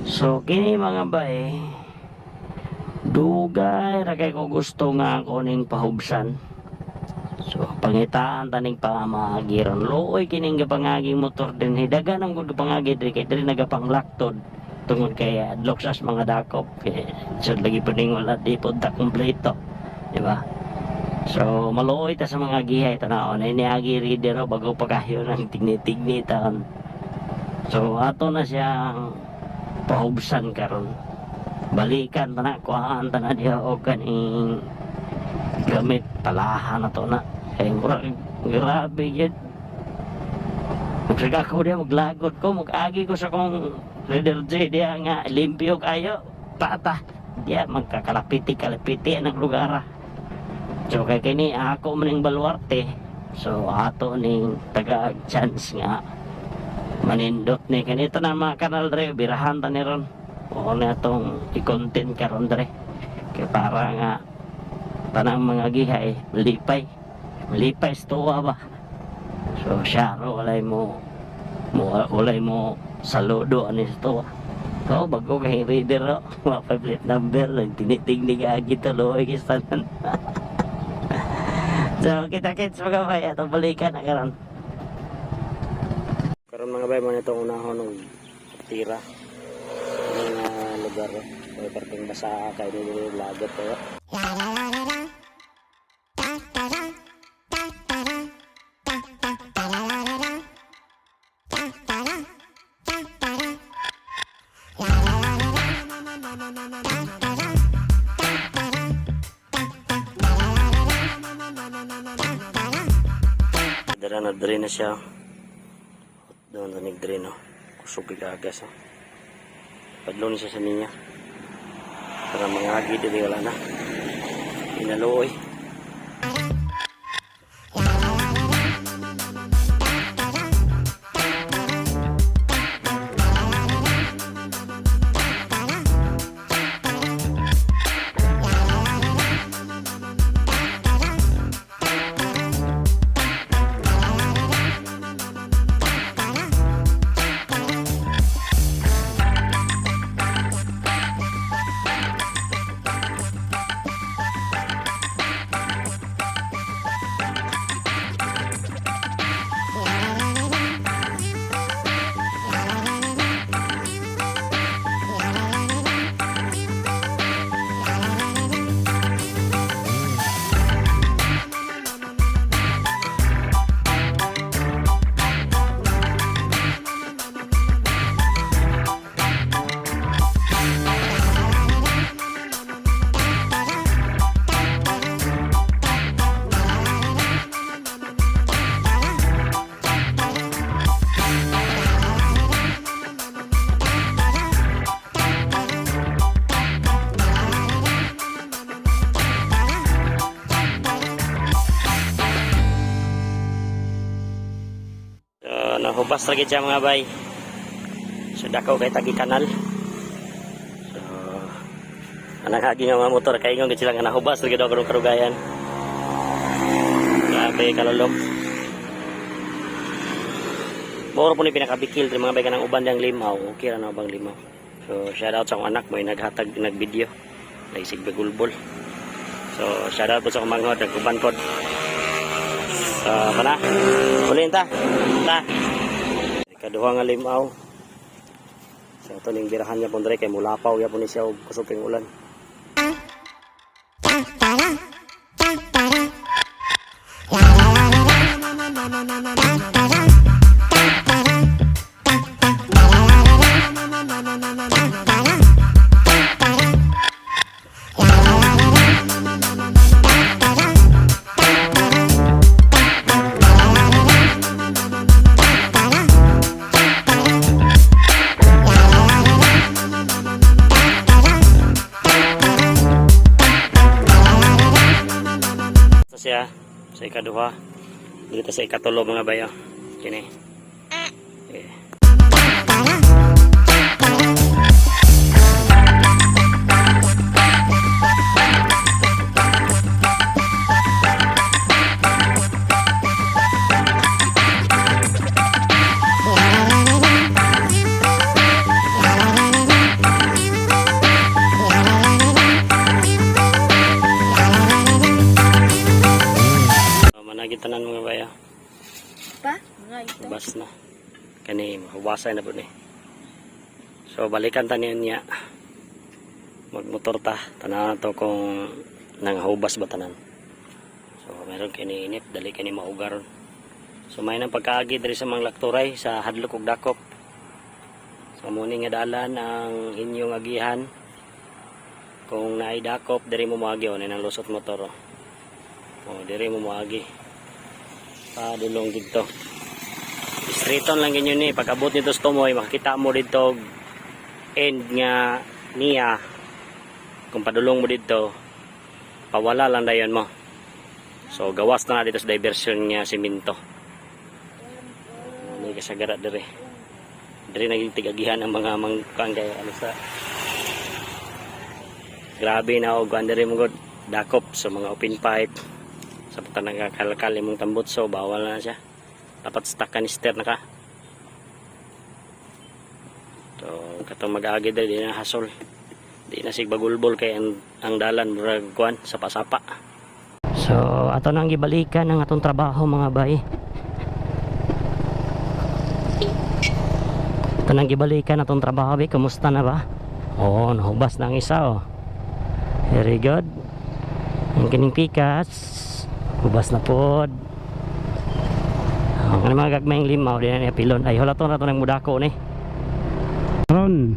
So kini, mga bay, dugay ra kay ko gusto nga ako ning pahubsan. So pangitaan taning pamagiron. Luoy kining gapangaging motor din. Hidagan ang gud gapangagi diri kay diri nagapanglaktod tungod kay adlok sa mga dakop kay so lagi pa ning wala di pod ta kumpleto, di ba? So maluoy ta sa mga gihay, tanaw na niagi rider oh, bago pa kayo ng tigni-tigni taon. So ato na siyang pahubsan karon. Balikan ta na, kuhaan ta na diha og kaning gamit, palahan na to na. Kay murag grabe gyud. Magsaga ko diha, maglagot ko, mag-agi ko sa kong Rider J diha nga limpyo kayo. Tata, diha magkakalapiti kalapiti ang lugar. Ah. So kay kini ako man ning baluarte. So ato ning taga chance nga manindot ni kanito na mga kanal dre, birahan ta ni ron. O na atong i-content karon dre. Kay para nga tanang mga gihay lipay. Lipay sa tuwa ba. So siya ro walay mo saludo ani sa tuwa. So bago kay rider ro, mga plate number nagtinitignig agi tuloy kistanan. So kita kits, mga bay, atong balikan na karon. Karon, mga bay, mo nitong unahon og tira. Ini nga lugar oh. May perting basa kay ni lagot kayo. La la la la da da da da da da da la la la la da da da da da da la la la la la da da da da da da da la la la la da da da. Dara na diri na siya. Doon na nagdiri no. Kusog agas oh. Padlo ni siya sa niya. Para mga agi diri wala na. Inaluoy. La la la la la da da da da da da la la la la da da da da la la la la la da da da da la la la la da da da da. La la la la la. La la la la la. La la la la la. La la la la la. So, nahubas lagi siya, mga bay. So dako kay tagi kanal. So anang hagi nga mga motor kay ingon gid sila nga nahubas lagi daw karong karugayan. Grabe kalulom. Moro po ni pinakabikil diri, mga bay, kanang uban diyang limaw. Okay ra na bang limaw. So shout out sa akong anak mo naghatag nagvideo. Naisig bagulbol. So shout out po sa akong manghod nag-uban pod. So kana. Ulin ta. Ta. Ikaduha nga limaw. So ito ning birahan niya po diri kay mulapaw gyapon ni siya og kusog kay ulan. Da da da da da da. La la la la la. Da da da da da da da da la la la la la. Da da da da da da. La la la la la. Da da da da da da da da la la la la. Da da da da da da. La la la la la. Da da da da da da da la la la la. Ito siya sa ikaduha. Dito sa ikatulo, mga bayo. Kini. Okay. Da da da da. La la la la la. La la la la la. Right. Bas na. Kani huwasay na po ni. So balikan ta niya niya. Magmotor ta. Tanaw na to kung nanghubas ba tanan. So meron kini init, dali kini maugaron. So may nang pagkaagi diri sa mga lakturay sa hadlok ug dakop. So muni nga dalan ang inyong agihan. Kung naay dakop diri mo moagi o nang lusot motor. Oh. Oh, diri mo moagi. Padulong didto. Straighton lang ganyan ni. Pag abot nito sa Tumoy, makikita mo dito og end nga niya. Kung padulong mo dito, pawala lang dayon mo. So gawas na na dito sa diversion nga simento. May kasagara dire. Dire naging tigagihan ang mga mangkuan kay ano sa grabe na og kuan dire mo god dakop sa mga open pipe sa putan nagakalkal imong tambutso, bawal na siya, dapat stock canister na ka. So katong mag-aagi diri, di na hasol, di na sig bagulbol kay ang dalan murag kuan, sapa-sapa. So ato nang gibalikan ang atong trabaho, mga bay. Ato nang gibalikan atong trabaho, bay. Kumusta na ba? Oh, nahubas na ang isa, oh. Very good. Ang kining pikas hubas na pod. Ang oh, mga gagmayng limaw di na niya pilon. Ay, hulaton na to ng mudako ni. Karon.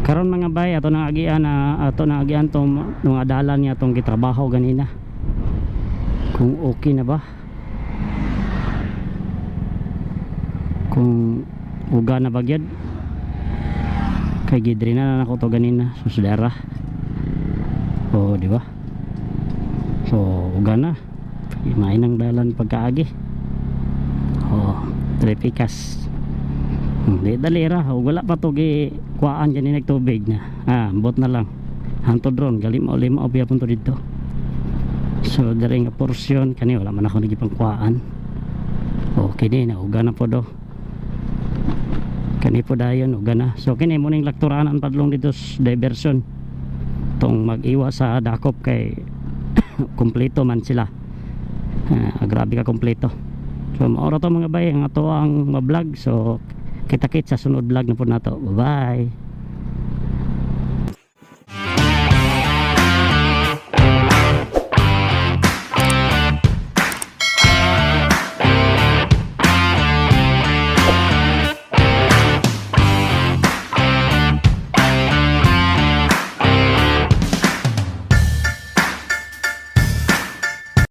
Karon, mga bay, ato nang agian na ato nang agian tong mga dalan niya tong gitrabaho ganina. Kung okay na ba? Kung uga na ba gyud? Kay gidri na nako to ganina, susudara. Oh, di ba? So, uga na. May nang dalan pagkaagi. Oh, tripikas. Di dali ra, ug wala pa to gi kuhaan gani nagtubig na. Ah, ambot na lang. Hantod ron, gali mao lima o punto didto. So diri nga porsyon kani wala man ako nagipang kuhaan. Okay ni na uga na po do. Kani po dayon uga na. So kini mo ning lakturanan padlong dito sa diversion. Tong mag-iwas sa dakop kay kumpleto man sila. Ah, grabe ka kumpleto. So maora to, mga bay, ang ato ang ma-vlog. So kita-kits sa sunod vlog na po nato. Bye-bye.